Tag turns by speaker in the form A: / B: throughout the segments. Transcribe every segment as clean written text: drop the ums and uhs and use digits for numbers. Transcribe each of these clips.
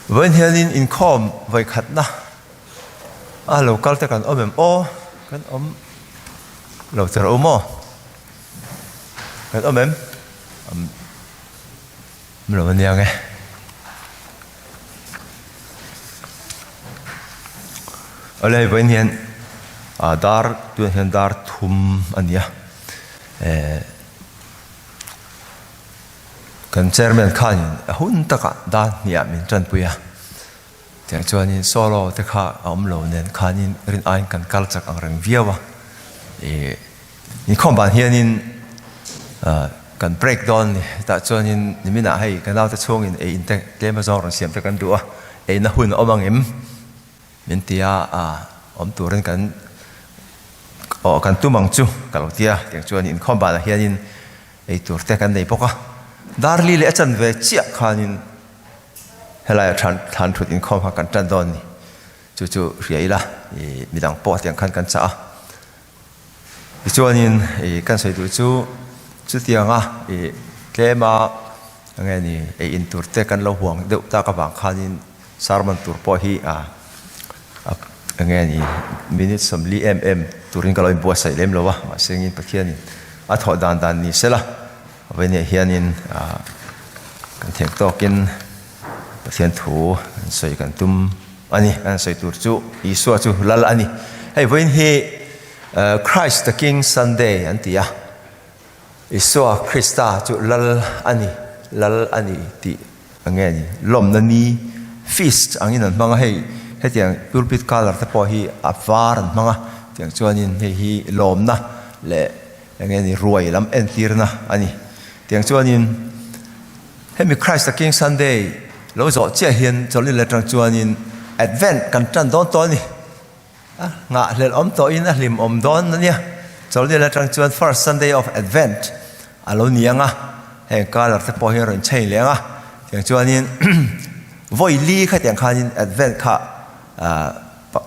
A: Vawiin hianin inkhawm vawikhatna a lo kal te kan awm em aw? Kan awm lo che rawh u maw? Kan awm em? Awm lo ania nge. Awle hei vawiin hian dar tunah hian dar thum a ni a eh. Kan chairman khanin a hun takah dan hniah min tanpui a, tiang chuanin solo te kha a awm lo nen khanin rin aiin kan kal chak ang reng viau a, ih inkhawm ban hianin kan break dawn ni, tah chuanin niminah hei ka naute chhungin ei in te tlem azawng rawn siam te kan duh a, eina hun a awm ang em? Min ti a, awm turin kan aw kan tum ang chu ka lo ti a, tiang chuan inkhawm banah hianin ei tur te kan nei bawk a, Darli leh a chanve chiah khanin helaiah than thlan thut inkhawm kha kan tan dawn ni, chu chu hria ila ih midang pawh tiang khan kan chah a, tichuanin ih kan sawi duh chu chutianga ih tlema enge ni ei in tur te kan lo huang deuh tak avang khanin Sermon tur pawh hi a enge ni minute 40 em em turin ka lo inbuatsaih lem lo a, mahse engin Pathianin a thawh dan dan ni sela vawinia hianin kan theng tawkin Pathian thu kan sawi kan tum a ni, kan sawi tur chu Isua chu lal a ni. Hei vawiin hi Christ the King Sunday an ti a, Isua Krista chu lal a ni, lal a ni tih Enge ni? Lawmna ni, feast, angin an hmang a, hei hetiang pulpit colour te pawh hi a var an hmang a, tiang chuanin hei hi lawmna leh enge ni ruai lam entirna a ni. Tiang chuanin hemi Christ the King Sunday lo zawh chiah hian chawlhni leh atang chuanin Advent kan tan dawn tawh a ni. A nghahhlelh awm tawhin a hlim awm dawn a nia. Chawlhni leh atang chuan First Sunday of Advent a lo ni ang a, heng colour te pawh hi a rawn change leh ang a. Tiang chuanin vawi li kha tiang khanin Advent kha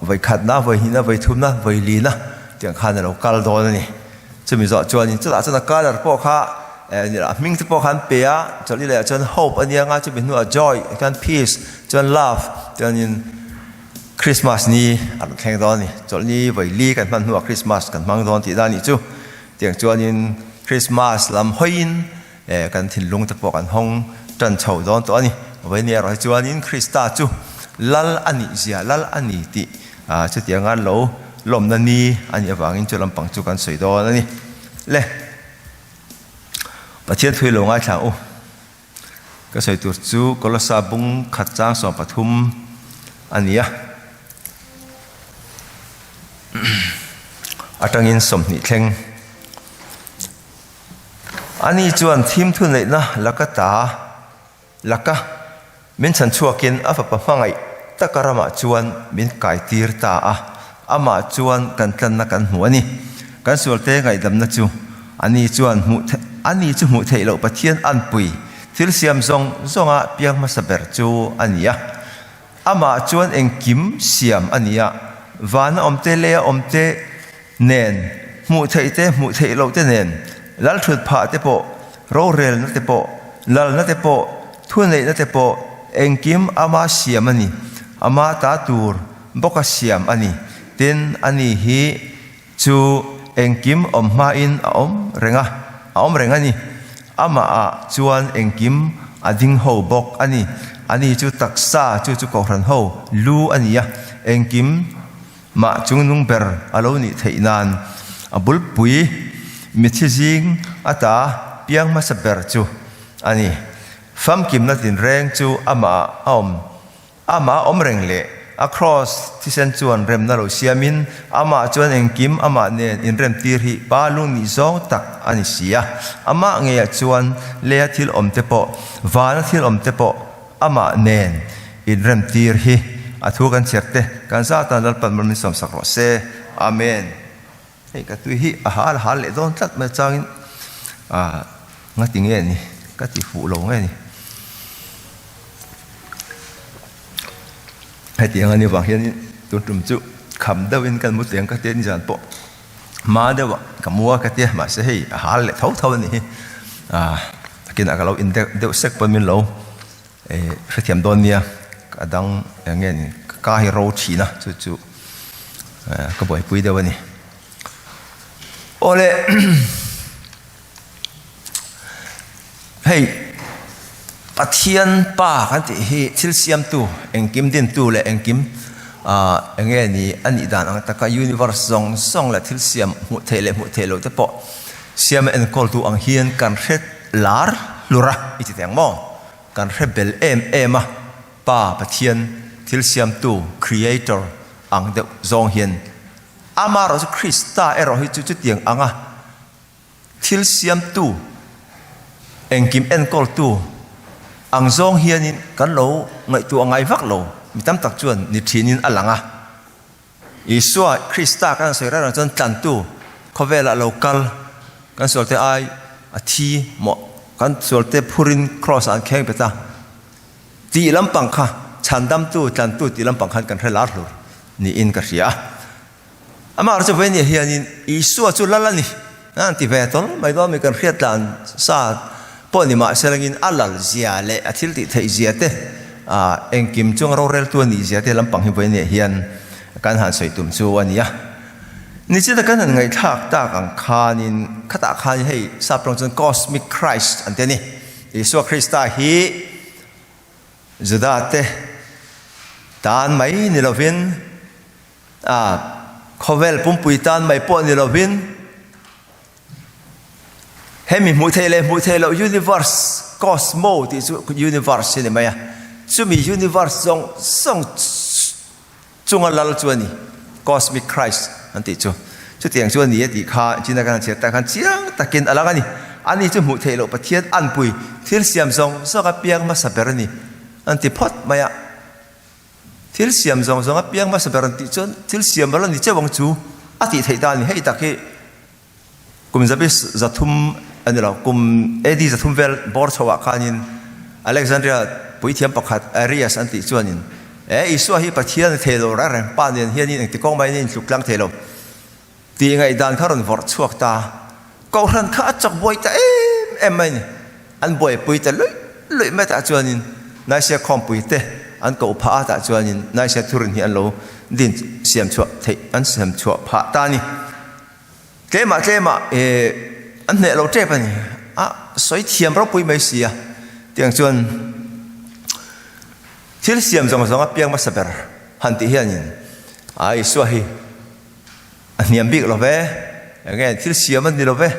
A: vawi khatna, vawi hnihna, vawi thumna, vawi lina tiang khan a lo kal dawn a ni. Chumi zawh chuanin chutah chuan a colour pawh kha a hming te pawh kha an pe a, chawlhni lehah chuan Hope a nia ang a, chumi hnuah Joy chuan Peace chuan Love chuanin Christmas ni a rawn thleng dawn a ni. Chawlhni vawi li kan hman hnuah Christmas kan hmang dawn tih dan nih chu. Tiang chuanin Christmas lam hawiin kan thinlung te pawh kan hawng tan chho dawn tawh a ni. Vawiin erawh hi chuanin Krista chu Lal a nih zia, Lal a ni tih chutianga lo lawmna ni a nih avangin chu lampang chu kan sawi dawn a ni. Le, Pathian thui lo ngaithla ang u. Ka sawi tur chu Kolosa bung khat chang 13 a ni a, atangin 20 thleng. Ani chuan thim thuneihna laka ta laka min chhan chhuakin a fapa hmangaih taka ramah chuan min kaitir ta a, amah chuan kan tlanna kan hmu a ni. Kan sualte ngaihdamna chu ani chuan hmuh ani chu hmuh theih loh Pathian anpui thil siam zawng zawnga piang hmasa ber chu a ni a. Amah chuan engkim siam a ni a, vana awmte leia awmte nen, hmuh theih te hmuh theih loh te nen, lalthut phah te pawh, rorelna te pawh, lalna te pawh, thuneihna te pawh, engkim ama siam a ni, ama ta tur bawka siam a ni. Tin, ani hi chu engkim awm hmain a awm reng a, a awm reng a ni. Amahah chuan engkim a ding ho bawk a ni. Ani chu taksa, chu chu kohhran ho lu a ni a, engkim mah chungnung ber a lo nih theih nan a bulpui mithi zing ata piang hmasa ber chu a ni. Famkimna tinreng chu amahah a awm. Amah awm reng leh a kraws thisen chuan remna lo siamin amah chuan engkim amah nen inremtir hi pa lung nih zawng tak a ni si a. Amah ngeiah chuan leia thil awm te pawh, vana thil awm te pawh amah nen inremtir hi a thu kan chhiar te kan zatan Lalpan mal min sawmsak rawh se. Amen. Hei ka tui hi a hal hal leh dawn tlat mai changin ah ngati nge ni ka ti fuh lo nge ni. Hetiang a ni vang hianin tun tum chu kham deuhin kan mu teng ka tia nizan pawh hma deuh ah ka mu a ka tia mahse hei a hal leh tho tho a ni hi ah takin ah ka lo in deuh sek pawn min lo. Hrethiam dawn nia, a dang eng nge ni, ka ka hi ro thin a, chu chu ka buaipui deuh a ni. Awle hei Pathian Pa kan tih hi thil siamtu, engkim dintu leh engkim eng nge ni a nih dan ang taka universe zawng zawng leh thil siam hmuh theih leh hmuh theih loh te pawh siama enkawltu ang hian kan hre lar hlur a i ti teng maw? Kan hre bel em em a, Pa Pathian thil siamtu, Creator, ang deuh zawng hian amaherawh chu Krista erawh hi chu chutiang anga thil siamtu, engkim enkawltu ang zawng hianin kan lo ngaihtuah ngai vak lo, mi tam tak chuan ni thinin a lang a. Isua Krista kan sawi reng reng chuan tlantu khawvelah lo kal, kan sualte ai a thi mawh, kan sualte phurin kraws ah an kheng bet a, tih lampang kha chhandamtu, tlantu tih lampang khan kan hre lar hlur niin ka hria a. Amaherawhchu chu vawinia hianin Isua chu lal a ni a ti ve tawl mai dawn mi kan hriat tlan sa pawh ni mahse langin a lal zia leh a thil tih theih zia te engkim chunga roreltu a nih zia te lampang hi vawinia hian kan han sawi tum chu a ni a. Nichina kan han ngaihthlak tak ang khanin khatah khan hei sap tawng chuan Cosmic Christ an ti a ni. Isua Krista hi Juda te tan mai ni lovin A khawvel pumpui tan mai pawh ni lovin hemi hmuh theih leh hmuh theih loh universe, cosmo tih chu universe hi a ni mai a, chumi universe zawng zawng chunga lal chu a ni, cosmic Christ an tih chu. Chutiang chu a ni a tih kha China kan han chhiar tak khan chiang takin a lang a ni. Ani chu hmuh theih loh Pathian anpui thil siam zawng zawng a piang hmasa ber a ni an ti phawt mai a. Thil siam zawng zawng a piang hmasa ber an tih chuan thil siam ber a ni cheuh ang chu a tih theih ta a ni. Hei tak hi kum zabi 300 a ni lo, kum AD 300 vel bawr chho ah khanin Alexandria puithiam pakhat Arius an tih chuanin e Isua hi Pathian a ni thei lo reng reng, Pa nen hianin engti kawng maiin a intluk tlang thei lo. Tih ngaihdan kha rawn vawrh chhuak ta. Kohhran kha a chak buai ta em em mai ni. An buaipui ta luih luih mai tah chuanin Nicaea khawmpui te an koh phah a tah chuanin Nicaea thurin hi an lo din siam chhuah theih an siam chhuah phah ta a ni. Tlemah tlemah eh an hneh lo tep a ni. A sawi thiam ropui mai si a. Tiang chuan thil siam zawng zawng a piang hmasa ber han tih hianin a Isua hi A hniam bik lo ve, enge thil siam a ni lo ve,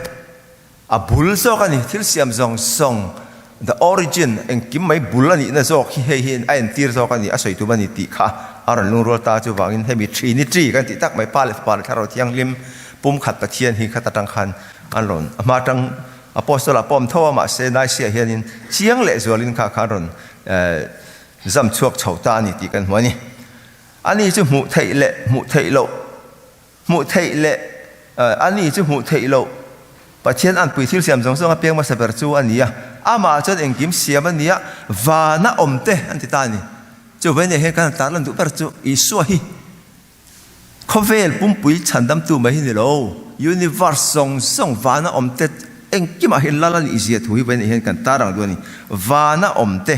A: a bul zawk a ni, thil siam zawng zawng, the origin, engkim mai bul a nihna zawk hi hei hi a entir zawk a ni, a sawi tum a ni tih kha a rawn lungrual ta chuvangin hemi Trinity kan tih tak mai Pa leh Fapa leh Thlarau Thianghlim pumkhat Pathian hi khat atang khan an rawn a hma atang Apostle ah pawh awm tho a mahse Nicaea hianin chiang leh zualin kha kha an rawn zam chhuak chho ta a ni tih kan hmu a ni. Ani chu hmuh theih leh hmuh theih loh, hmuh theih leh ani chu hmuh theih loh Pathian anpui thil siam zawng zawng a piang hmasa ber chu a ni a, amah chuan engkim siam a ni a, vana awm te an ti ta a ni. Chuvei nen hian kan han tarlan duh ber chu Isua hi khawvel pumpui chhandamtu mai hi ni lo, universe zawng zawng vana awm te engkimah hian lal a nih zia thu hi vei nen hian kan tarang duh a ni. Vana awm te.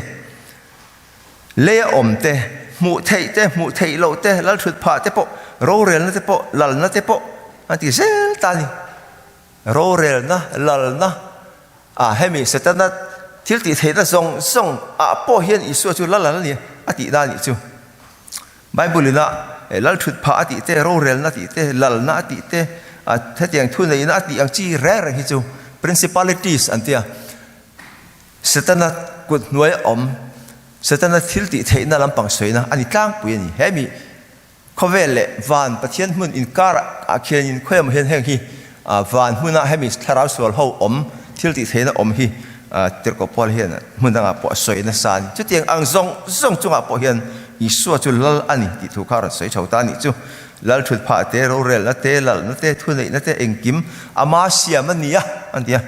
A: Leia awm te, hmuh theih te, hmuh theih loh te, lal thut phah te pawh, rorelna te pawh, lalna te pawh an ti zel ta a ni. Rorelna, lalna, ah hemi Setana thil tih theihna zawng zawng ah pawh hian Isua chu lal a ni a tih na a nih chu. Bible ina lal thut phah a tih te, rorelna a tih te, lalna a tih te, hetiang thuneihna a tih ang chi reng reng hi chu principalities an ti a. Setana kut hnuai a awm, Setana thil tih theihna lampang sawina a ni tlangpui a ni. He mi khawvel leh van Pathian hmun inkar ah khianin khawi emaw hian heng hi van hmuna hemi thlarau sual ho awm thil tih theihna awm hi Tirhkoh Paul hian hmun dangah pawh a sawi nasa a ni. Chutiang ang zawng zawng chungah pawh hian Isua chu lal a ni tih thu kha a rawn sawi chho ta a nih chu. Lal thut phah te, rorelna te, lalna te, thuneihna te engkim ama siam a ni a, an ti a.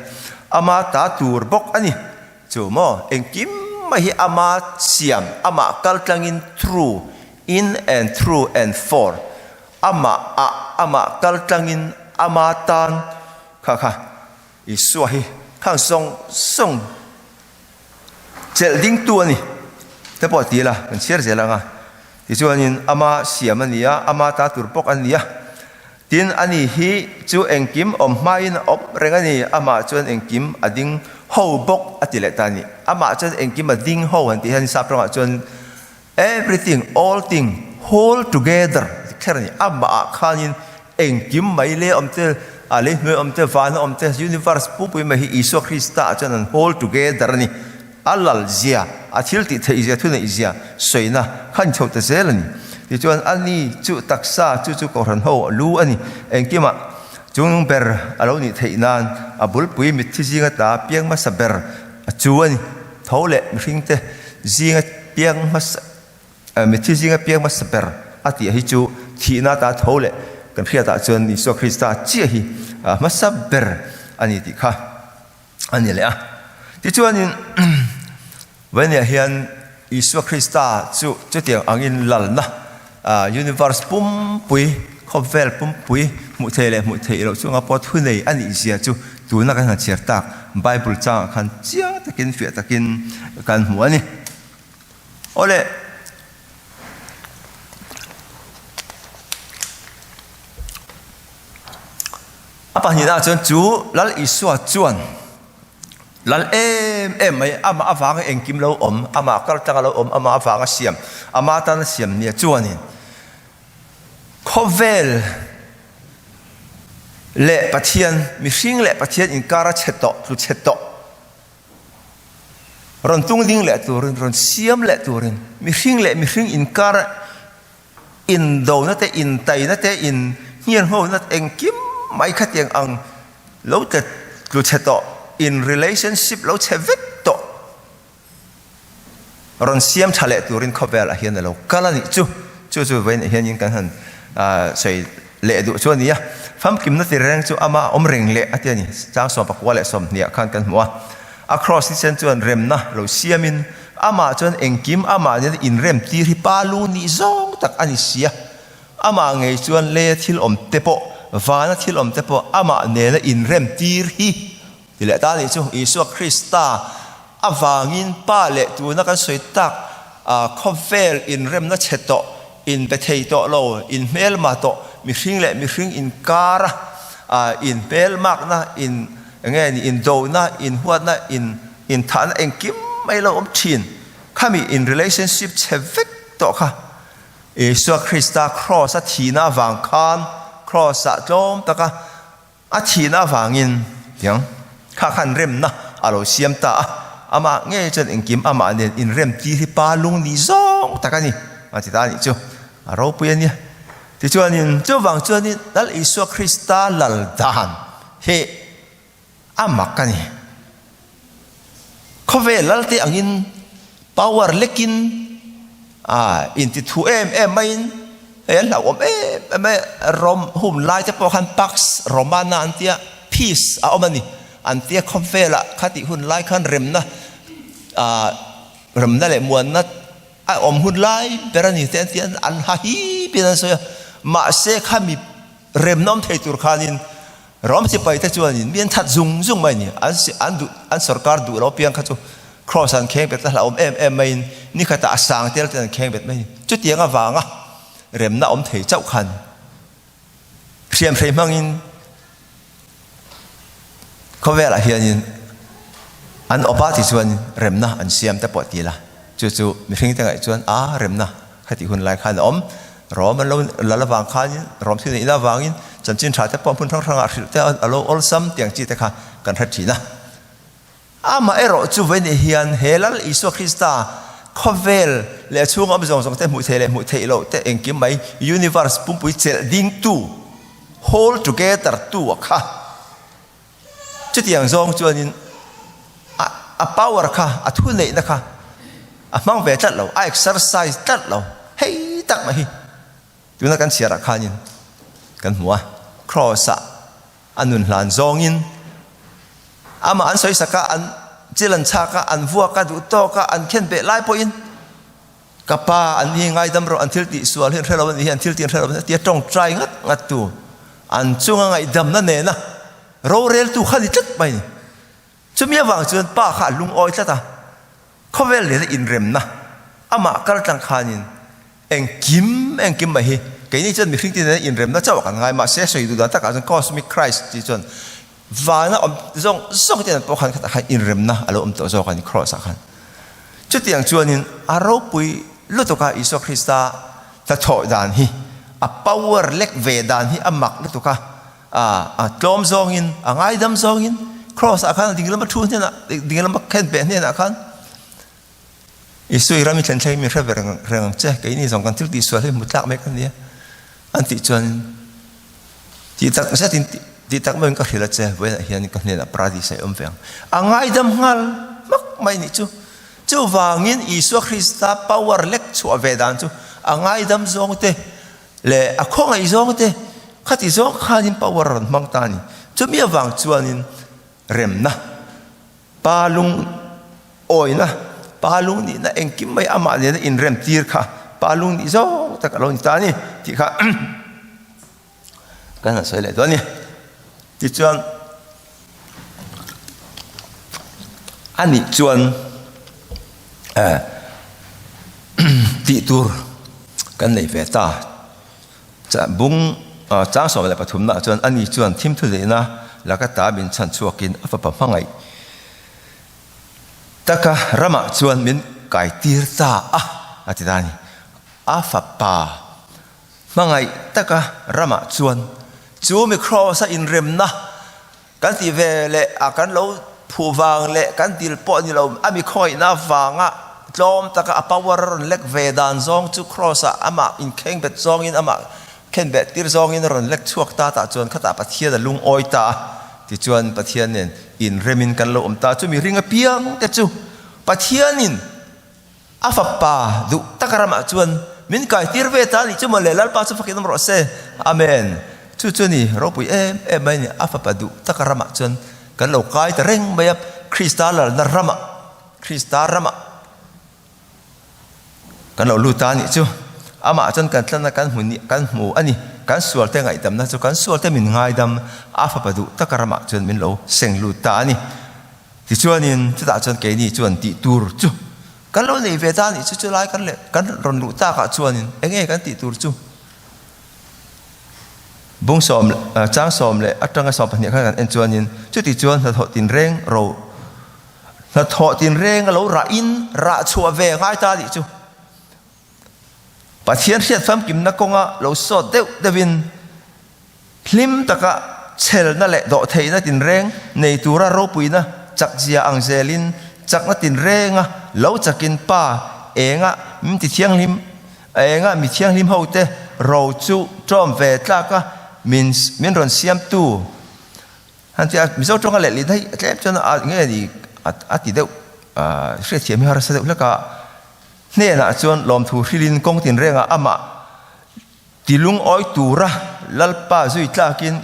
A: Ama ta tur bawk a ni. Chu maw? Engkim mai hi ama siam, amah kal tlangin through, in and through and for, amah ah, amah kal tlangin, ama tan, kha kha Isua hi khang zawng zawng chelh dingtu a ni. Te pawh ti ila kan chhiar zel ang a. Tichuanin ama siam a ni a, ama ta tur bawk a ni a. Tin, ani hi chu engkim awm hmain a awm reng a ni, amah chuan engkim a ding ho bawk a ti leh ta a ni. Amah chuan engkim a ding ho han tih hian sap rawngah chuan everything, all thing, hold together ti kher a ni. Amahah khanin engkim mai lei awm te, a lei hnuai awm te, vana awm te, universe pupui mai hi Isua Krista ah chuan an hold together a ni. A lal zia, a thil tih theih zia, thuneih zia sawina khan chho ta zel a ni. Tichuan, a ni chu taksa, chu chu Kohhran ho lu a ni. Engkimah chung ber a lo nih theih nan a bulpui mitthi zinga tla piang hmasa ber a chu a ni. Tho leh mihringte zinga piang hmasa, mitthi zinga piang hmasa ber a tih hi chu thihna ata tho leh kan hriatah chuan Isua Krista chiah hi hmasa ber a ni tih kha. a ni leh a. Tichuanin Vania hian Isua Krista chu chutiang angin lalna universe pumpui, khawvel pumpui hmuh theih leh hmuh theih loh chunga pawh thunei a nih zia chu tuna kan han chhiar tak Bible changah khan chiang takin fiah takin kan hmu a ni. Awle. A pahnihna chuan chu Lal Isua chuan Lal em em mai, amah avanga engkim lo awm, amah kal tlanga lo awm, amah avanga siam, ama tana siam nia chuanin khawvel leh Pathian, mihring leh Pathian inkara chhe tawh, tlu chhe tawh, rawn tung ding leh turin, rawn siam leh turin, mihring leh mihring inkara Indona te, intaina te, in hnianghona te engkim mai khatiang ang lo tla tlu chhe tawh, in relationship lo chhe vek tawh rawn siam tha leh turin khawvel ah hian a lo kal a nih chu. Chu chu vawiin ah hianin kan han sawi leh duh chu a ni a. Famkimna ti reng chu ama awm reng leh a ti a ni. Chang 14 leh 20 ah khan kan hmu a. A kraws thisen chuan remna lo siamin amah chuan engkim amah nena inrem tir hi pa lu nih zawng tak a ni si a. Amah ngei chuan leia thil awm te pawh, vana thil awm te pawh amah nena inrem tir hi ti leh ta a nih chu. Isua Krista avangin Pa leh tuna kan sawi tak khawvel inremna chhe tawh, inbe thei tawh lo, inhmelma tawh, mihring leh mihring inkara inhmelmakna, in Enge ni indona, inhuatna, in inthahna engkim mai lo awm thin. Khami in relationship chhe vek tawh kha Isua Krista Kraws a thihna avang khan Kraws ah tlawm taka a thihna avangin tiang kha khan remna a lo siam ta a. Amah ngei chuan engkim amah nen inrem tir hi pa lung ni zawng tak a ni a ti ta a nih chu. A ropui a nia. Tichuanin chuvang chuanin Lal Isua Krista lal dan hi a mak a ni. Khawvel lalte angin power lekin a inti thu em em maiin hei an hlauhawm em em mai a. Rom hun lai te pawh khan Pax Romana an tia peace a awm a ni. An tia khawvelah khatih hun lai khan remna remna leh muanna A awm hun lai ber a ni te an ti a, an ha hip in an sawi a. Mahse khami remna awm thei tur khanin Rom sipai te chuanin mi an that zung zung mai a ni. An an duh an sorkar duh lo piang kha chu Kraws an kheng bet a hlauhawm em em maiin ni khatah a sang tel ten an kheng bet mai a ni. Chutiang avanga remna awm thei chauh khan Hriamhrei hmangin khawvelah hianin an awp a ti chuan remna an siam te pawh ti la, chu chu mihring te ngaih chuan a remna khatih hun lai khan a awm. Rom an lo lal avang khanin Rom thil neihna avangin chanchin tha te pawh hmun hrang hrangah hrilh te a lo awlsam tiang chi te kha kan hre thin a. Amah erawh chu vawiin hian he Lal Isua Krista khawvel leh chhunga awm zawng zawng te hmuh theih leh hmuh theih loh te engkim mai universe pumpui chelh dingtu, hold together tu a kha. Chutiang zawng chuanin a a power kha, a thuneihna kha a hmang ve tlat lo, a exercise tlat lo. Hei tak mai hi tuna kan chhiarah khanin kan hmu a, Kraws ah A nun hlan zawngin amah an sawisak a, an chil an chhak a, an vuak a, duh tawk a, an khen beh lai pawhin ka pa an hi ngaidam rawh, an thil tih sual hi an hre lo a nih hi, an thil tih an hre lo a nih hi tia tawngtai ngat ngat tu, an chunga ngaihdamna nena roreltu kha ni tlat mai a ni. Chumi avang chuan pa kha a lungawi tlat a, khawvel nena inremna. Amah kal tlang khanin engkim engkim mai hi keini chuan mihring te nena inremna chauh ah kan ngai mahse sawi duh dan takah chuan Cosmic Christ tih chuan vana awm zawng zawng te nen pawh khan khatah khan inremna a lo awm tawh zawk a ni Cross ah khan. Chutiang chuanin a ropui lutuk a Isua Krista hnathawh dan hi a power lek ve dan hi a mak lutuk a, a tlawm zawngin a ngaidam zawngin Cross ah khan a dinglam a thu hnenah dinglam a khenbeh hnenah khan Isua i ram i thlen thleng min hre ve reng ang che, keini zawng kan thil tihsual hi hmu tlak mai kan nia an tih chuan tih tak zetin tih tak meuhin ka hrilh a che, vawiinah hian ka hnenah paradis ah i awm ve ang. A ngaidam nghal hmak mai nih chu. Chuvangin Isua Krista power lek chhuah ve dan chu a ngaidam zawng te leh a khawngaih zawng te khati zawng khanin power a rawn hmang ta a ni. Chumi avang chuanin remna Pa lung awina, pa lung nihna engkim mai amah nena inrem tir kha pa lung nih zawng tak a lo ni ta a ni tih kha kan han sawi leh dawn a ni. Tichuan a nih chuan tih tur kan nei ve ta. Bung chang 13 nah chuan ani chuan thim thuneihna laka ta min chhan chhuakin a fapa hmangaih taka ramah chuan min kaitir ta a, a ti ta a ni. A fapa hmangaih taka ramah chuan chu mi Kraws-a inremna Kan tih ve leh a kan lo phuh vang leh kan dil pawh ni lo, a mi khawngaihna vanga tlawm taka a power a rawn lek ve dan zawng chu Kraws ah amah inkhengbet zawngin amah khenbeh tir zawngin a rawn lek chhuak ta tah chuan khatah Pathian a lungawi ta a, tichuan Pathian nen inremin kan lo awm ta chu mi ring apiang te chu Pathianin A fapa duh taka ramah chuan min kaitir ve ta a nih chu mawle, Lalpa chu fakin awm rawh se. Amen. Chu chu a ni, ropui em em mai a ni. A fapa duh taka ramah chuan kan lo kai ta reng mai a, Krista lalna ramah, Krista ramah kan lo lut ta a nih chu. Amah chuan kan tlanna kan hmu ni, kan hmu a ni. Kan sualte ngaihdamna chu kan sualte min ngaidam, a fapa duh taka ramah chuan min lo seng lut ta a ni. Tichuanin chutah chuan keini chuan tih tur chu kan lo nei ve ta a nih chu, chulai kan leh kan rawn luh takah chuanin eng nge kan tih tur chu? Bung sawm chang sawm leh atanga 12 khan kan en chuanin chuti chuan hnathawh tinreng ro hnathawh tinreng a lo rahin rah chhuah ve ngai ta a nih chu. Pathian hriat famkimna kawnga lo sawt deuh deuhin hlim taka chhelna leh dawhtheihna tinreng nei tura ropuina chakzia ang zelin chakna tinrenga lo chakin Pa enga min ti thianghlim enga mi thianghlim hote ro chu ṭawm ve tlaka min min rawn siamtu han ti a. Mizo ṭawnga lehlin hei tlem chuan a nge ni a ti deuh hriatthiam hi harsa deuh hlek a. Hnenah chuan lawmthu hrilhin kawng tinrengah amah ti lungawi tura Lalpa zui tlakin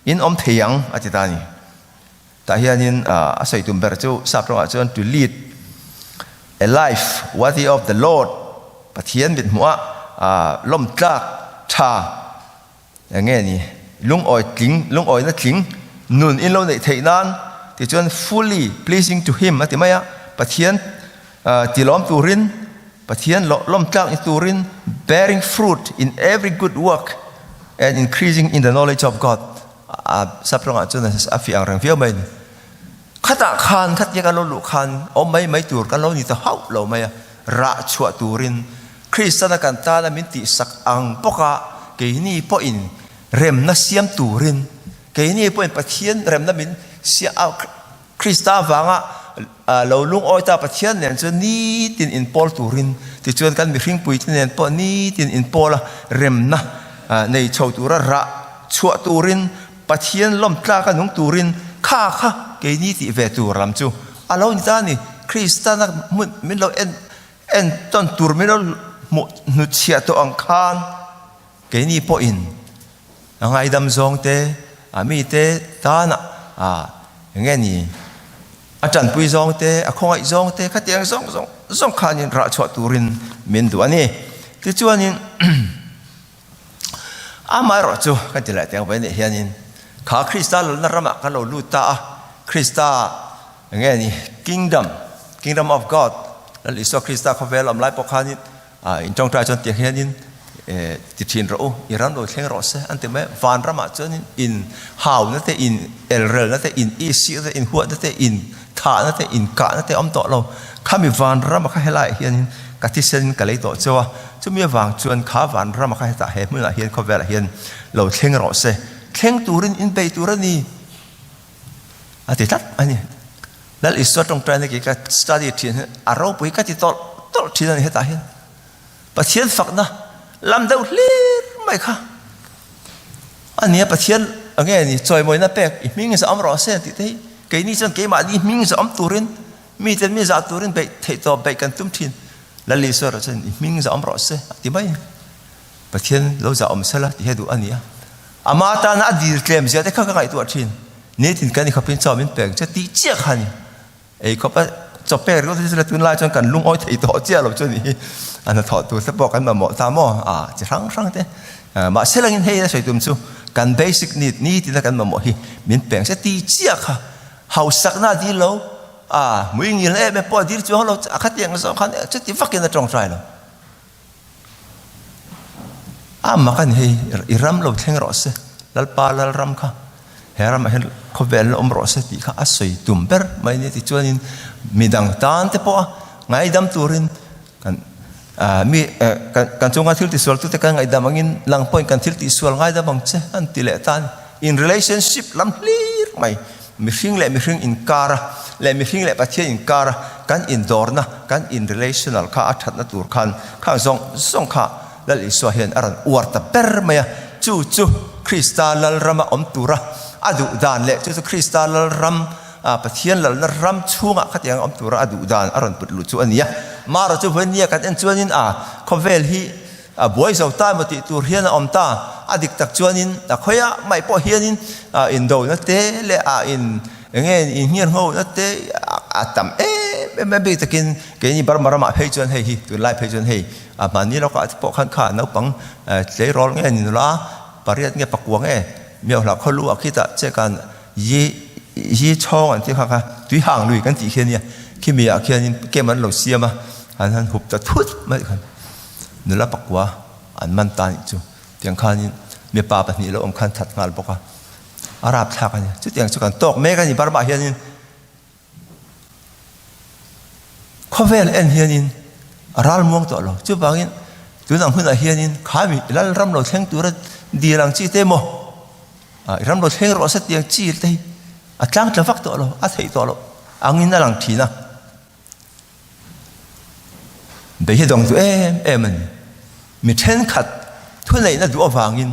A: in awm thei ang a ti ta a ni. Tah hianin a sawi tum ber chu sap rawngah chuan to lead a life worthy of the Lord, Pathian mithmuhah lawmtlak tha Eng nge ni? Lungawi tling, lungawina tling nun in lo neih theih nan tichuan fully pleasing to him a ti mai a, Pathian ti lawm turin, Pathian lawm tlak ni turin bearing fruit in every good work and increasing in the knowledge of God a saprawngah chuan a fiah ang reng viau mai a ni. Khatah khan khatia kan lo luh khan awm mai mai tur kan lo ni ta hauh lo mai a, rah chhuah turin Kristana kan tana min tihsak ang bawka keini pawhin remna siam turin, keini pawhin Pathian remna min siam a, Krista avanga lo lungawi ta Pathian nen chuan nitin inpawl turin, tichuan kan mihringpuite nen pawh nitin inpawl a, remna nei chho tura rah chhuah turin, Pathian lawmtlaka nung turin kha kha keini tih ve tur lam chu a lo ni ta a ni. Kristana hmun min lo en En tawn tur min lo hmuh hnutchhiah tawh ang khan keini pawhin a ngaidam zawng te, a mite tana eng nge ni a tanpui zawng te, a khawngaih zawng te khatiang zawng zawng zawng khanin rah chhuah turin min duh a ni. Tichuanin amaherawh chu kan ti leh teng ve nih hianin kha Krista lalna ramah kan lo lut ta a, Krista Eng nge ni? Kingdom, Kingdom of God. Lal Isua Krista khawvel awm lai pawh khanin in tawngtai chuan tiang hianin ti thin rawh u, i ram lo thleng rawh se an ti mai a. Van ramah chuanin in hauna te, in elrelna te, in isirna te, in huatna te, in thahna te, in kahna te a awm tawh lo. Khami van rama kha helaiah hianin ka thisen ka lei tawh cheu a, chumi avang chuan kha van rama kha hetah he hmunah hian khawvelah hian lo thleng rawh se, thleng turin in bei tur a ni a ti tlat a ni. Lal Isua tawngtaina kei ka study thin hi a ropui ka ti tawlh tawlh thin a ni hetah hian. Pathian fakna lam deuh hlir mai kha a nia Pathian nge ni chawimawina pek i hming za awm rawh se tih te hi keini chuan keimahni hming za awm turin miten mi zah turin beih theih tawp beih kan tum thin. Lal Isua erawh chuan i hming za awm rawh se a ti mai. Pathian lo zah awm sela tih hi a duh a ni a. Ama tana a dil tlem zia te kha ka ngaihtuah thin. Nitin kan i khawpin chaw min pek che tih chiah kha a ni. Ei khawpa chaw pek ringawt hi chu la tunlai chuan kan lungawi thei tawh chiah lo chu a ni hi. A hnathawh tur te pawh kan mamawh ta maw? A chi hrang hrang te. Mahse langin hei a sawi tum chu kan basic need nitina kan mamawh hi min pek che tih chiah kha hausakna a dil lo. A mui ngil em em pawh a dil chuang lo. A khatiang zawng khan chuti vakin a tawngtai lo. A mak a ni hei, i ram lo thleng rawh se, Lalpa Lalram kha he ramah hian khawvel la awm rawh se tih kha a sawi tum ber mai a ni. Tichuanin midang tan te pawh a ngaidam turin kan mi kan chunga thil tisual tute kan ngaihdam angin lang pawhin kan thil tihsual ngaidam ang che an ti leh ta a ni. In relationship lam hlir mai. Mihring leh mihring inkara leh mihring leh Pathian inkara kan indawrna, kan in relational kha a thatna tur khan khang zawng zawng kha Lal Isua hian a rawn uar ta ber mai a. Chu chu Krista Lalrama awm tura a duh dan leh chu chu Krista Lalram, Pathian lalna ram chhungah khatiang awm tura a duh dan a rawn put luh chu a ni a. Mara chu vawinia kan en chuanin a khawvel hi A buai zo ta emaw tih tur hian a awm ta. A dik tak chuanin a khawiah mai pawh hianin indona te leh a in enge inngirngona te a tam em em a bik takin keini Burma ramah phei chuan hei hi tunlai phei chuan hei a hmanni lawkah te pawh khan kha naupang tleirawl nge ni nula pariat nge pakua nge Miohla khawlu ah khitah chekan yi yi chhawng an tih kha kha tui hang lui kan tih khi ania khimi ah khianin kem an lo siam a an han hup ta thut mai khan. Nula pakua an man ta nih chu tiang khanin mipa pahnih lo awm khan that nghal bawk a, a rapthlak a ni. Chutiang chu kan tawk mek a ni Burma hianin khawvel en hianin a ral muang tawh lo. Chuvangin tunang hunah hianin kha mi Lalram lo thleng tura dil ang chi te maw i ram lo thleng rawh se tiang chi te hi a tlang tla vak tawh lo, a theih tawh loh angin a lang thin a. Bei hi dawng duh em em a ni. Mi thenkhat thuneihna duh avangin,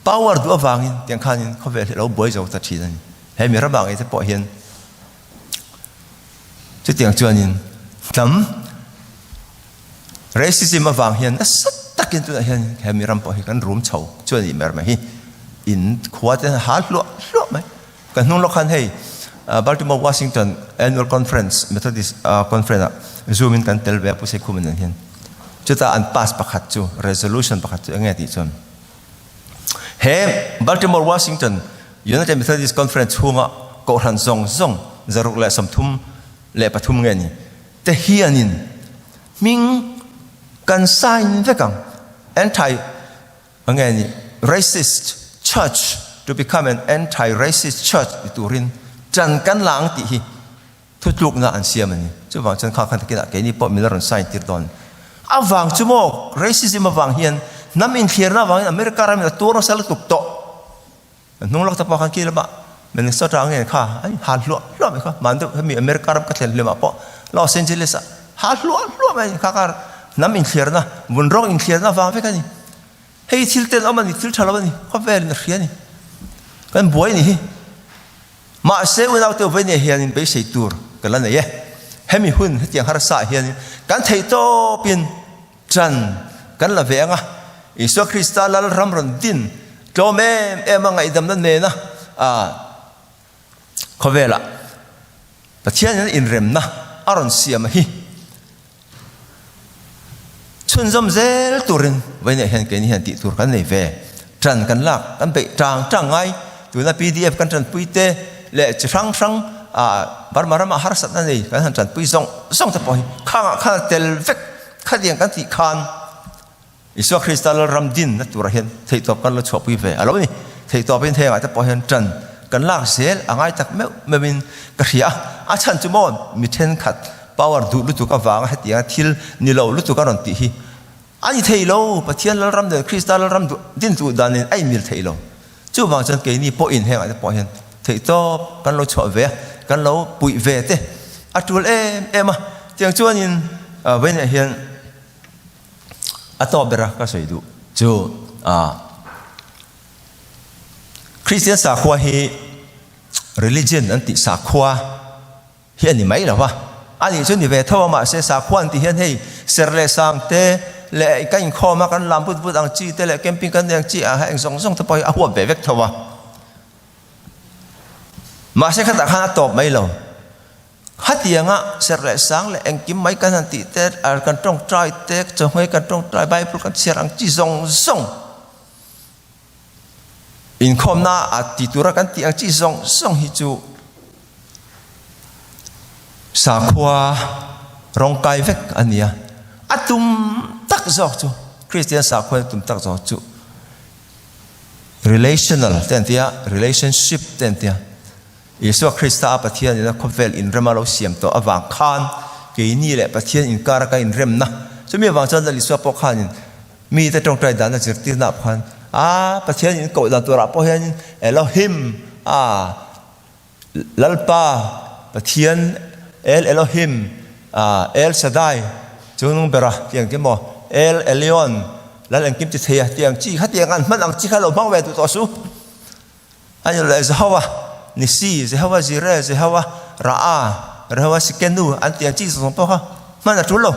A: power duh avangin tiang khanin khawvel hi a lo buai zo ta thin a ni. He mi ramah ngei te pawh hian chutiang chuanin hnam racism avang hian nasa takin tunah hian he mi ram pawh hi kan rum chho chu a nih ber mai hi. In khua te hal hluah hluah mai. Kan hnung lawk khan hei Baltimore Washington Annual Conference Methodist Conference ah Zoom in kan tel ve a Pu Seikhum nen hian. Chuta an pass pakhat chu resolution pakhat chu enge tih chuan he Baltimore Washington United Methodist Conference chhunga kohhran zawng zawng 133 nge ni te hianin hming kan sign vek ang anti Enge ni racist church to become an anti-racist church ti turin ṭan kan la ang tih hi thutlukna an siam a ni. Chuvang chuan kha khan takinah keini pawh min la rawn sign tir dawn. Avang chu maw racism avang hian hnam inthliarna avangin America ramin a tuar nasa lutuk tawh. Hnung lawk te pawh khan khi lamah Minnesota nge kha an hal hluah hluah mai kha man deuh hemi America ram ka thlen hlimah pawh Los Angeles ah hal hluah hluah mai kha kar hnam inthliarna vun rawng inthliarna vang vek a ni. Hei thil ten awm a ni thil tha lo a ni khawvelin a hria a ni kan buai a ni hi. Mahse unaute Uvainia hianin beisei tur ka la nei e. Hemi hun hetiang harsa ah hianin kan theih tawpin Ṭan kan la ve ang a, Isua Krista Lal ram rawn din tlawm em em a ngaihdamna nena khawvelah Pathianin inremna a rawn siam hi chhunzawm zel turin vawiinah hian keini hian tih tur kan nei ve. Ṭan kan lak, kan beih ṭang ṭang ngai. Tuna pdf kan ṭanpui te leh chi hrang hrang. Burma ramah harsatna nei kan han tanpui zawng zawng te pawh hi khangah khan a tel vek khatiang kan tih khan Isua Krista Lalram dinna turah hian theihtawp kan lo chhuahpui ve a lo ni. Theihtawpin hengah te pawh hian tan kan lak zel a ngai tak meuh meuhin ka hria a. A chhan chu maw mi thenkhat power duh lutuk avanga hetianga thil ni lo lutuk a rawn tih hi a ni thei lo. Pathian Lalram nen Krista Lalram duh din duh dan nen a inmil thei lo. Chuvang chuan keini pawhin hengah te pawh hian theihtawp kan lo chhuah ve a, kan lo puih ve te a tul em em a. Tiang chuanin vawiinah hian. A tawp bera ka sawi duh chu Kristian sakhua hi religion an tih sakhua hi a ni mai lo va, a nih chu ni ve tho a mahse sakhua an tih hian hei ser leh sang te leh ka inkhawm a kan lam but but ang chi te leh camping kan nei ang chi ah eng zawng zawng te pawh hi a huap ve vek tho a. Mahse khatah khan a tawp mai lo. Khatianga serh leh sang leh engkim mai kan han tih te, ar kan tawngtai te, chawhmei kan tawngtai, Bible kan chhiar ang chi zawng zawng, inkhawmna a ti tura kan tih ang chi zawng zawng hi chu sakhua rawngkai vek a ni a. A tum tak zawk chu, Kristian sakhua tum tak zawk chu relational te an ti a, relationship te an ti a. Isua Krista a Pathian in a khawvel inrem a lo siam tawh avang khan keini leh Pathian inkar a ka inremna chumi avang chuan Lal Isua pawh khanin mite tawngtai dan a zirtirna ah khan a Pathian in koh dan turah pawh hianin Elohim a Lalpa Pathian El Elohim a El Shaddai chungnung bera tih ang emaw El Elyon Lal engkim ti thei a tih ang chi kha tiang an hman ang chi kha lo hmang ve duh tawh suh. A ni leh Jehovah Nissi, Jehovah Jireh, Jehovah Ra'a, Jehovah Sikenu an tih ang chi zawng pawh kha hman a tul lo.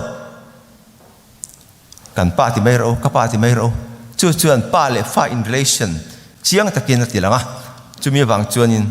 A: Kan pa ti mai rawh u, ka pa ti mai rawh u. Chu chuan pa leh fa in relation chiang takin a ti lang a. Chumi avang chuanin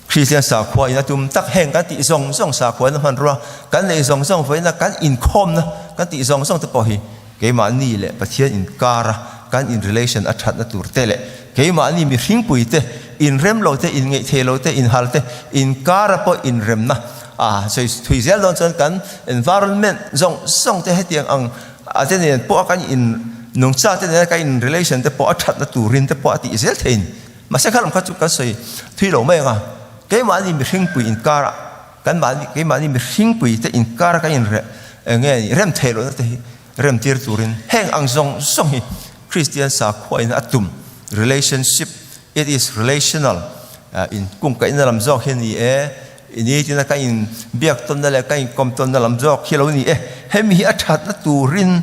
A: Kristian sakhua in a tum tak heng kan tih zawng zawng sakhua in a hmanrua kan neih zawng zawng vawiina kan inkhawmna kan tih zawng zawng te pawh hi keimahni leh Pathian inkara kan in relation a thatna tur te leh keimahni mihringpui te inrem lo te inngeih thei lo te inhal te inkara pawh inremna a sawi thui zel dawn chuan kan environment zawng zawng te hetiang ang a te nen pawh a kan in nungcha te nena kan in relation te pawh a thatna turin te pawh a tih zel thei in Mahse kha lam kha chu kan sawi thui lo mai ang a, keimahni mihringpui inkarah kan mahni keimahni mihringpui te inkara kan inreh eng nge ni rem theih lohna te hi rem tir turin heng ang zawng zawng hi Kristian sakhuain a tum relationship it is relational in kungkaihna lam zawk hi a ni e, nitina kan inbiak tawnna leh kan inkawm tawnna lam zawk hi a lo ni e, hemi hi a thatna turin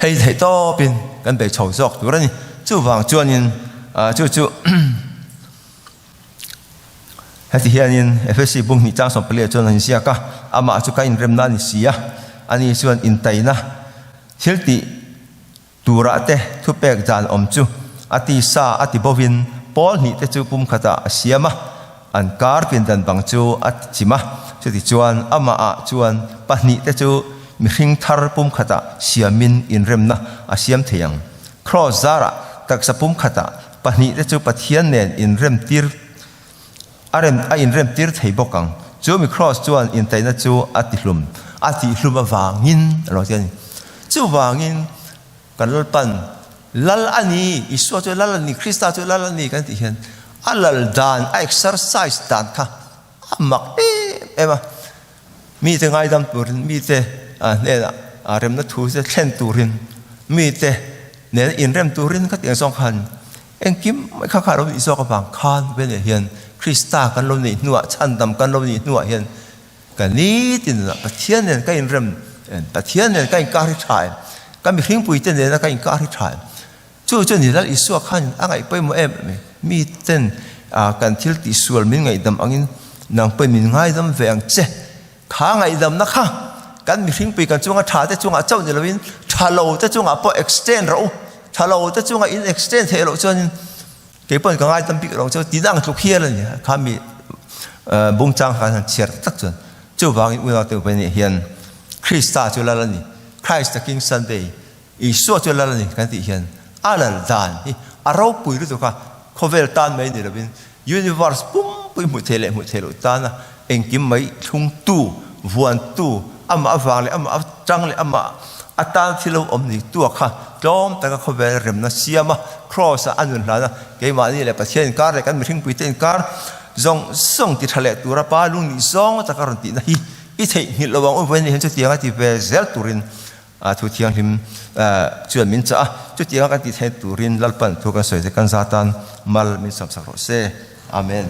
A: Hei theih tawpin kan bei chho zawk tur a ni. Chuvang chuanin chu chu heti hianin Efesi bung hnih chang 14 chuan a inziak a, amah chu ka inremna a ni si a, ani chuan intaina thil tih turah te thupek dan awm chu a tisa a ti bovin pawl hnih te chu pumkhatah a siam a. An kar pindan bang chu a ti chim a, chutichuan amahah chuan pahnihte chu mihring thar pumkhatah siamin inremna a siam thei ang. Kraws zarah taksa pumkhatah pahnihte chu Pathian nen inremtir a rem a inremtir thei bawk ang. Chu mi kraws chuan intaihna chu a tihlum a tihlum avangin a lo ti a ni. Chuvangin. Kan Lalpan Lal a ni, Isua chu Lal a ni, Krista chu Lal a ni kan tih hian a lal dan, a exercise dan kha a mak em em a. Mite ngaidam turin, mite hnenah remna thu te thlen turin, mite nena inrem turin ka tih ang zawng khan engkim mai kha kha a lo nih zawk avang khan veleh hian Krista kan lo neih hnuah, chhandam kan lo nih hnuah hian Ka nitin nunah Pathian nen ka inrem em? Pathian nen ka inkar hi tha em? Ka mihringpuite nena ka inkar hi tha em? Chu chu ni Lal Isua khan a ngaih pawimawh em em? Miten kan thil tihsual min ngaihdam angin nang pawhin min ngaidam ve ang che. Kha ngaihdamna kha kan mihringpui kan chunga tha te chungah chauh ni loin tha lo te chungah pawh extend rawh u. Tha lo te chunga in extend theih loh chuanin Kei pawhin ka ngai tam bik lo chu ti dang tluk hial a ni kha mi bungchang khan han chhiar tak chuan chuvangin unau te upa nih hian Krista chu lal a ni Christ the King Sunday Isua chu lal a ni kan tih hian a lal dan hi a ropui lutuk a khawvel tan mai ni lovin. Universe pumpui hmuh theih leh hmuh theih loh tana engkim mai thlungtu, vuantu, amah avang leh amah atang leh amah atan thil lo awm ni tua kha tlawm taka khawvel remna siama Kraws-a a nun hlana keimahni leh Pathian inkar leh kan mihringpuite inkar zawng zawng ti tha leh tura Pa lungnih zawng taka rawn tihna hi i theihnghilh lo ang u vawiin hian chutianga ti ve zel turin A thu thianghlim chuan min chah a, chutianga kan tih theih turin Lalpan thu kan sawi te kan za tan mal min samsak rawh se. Amen.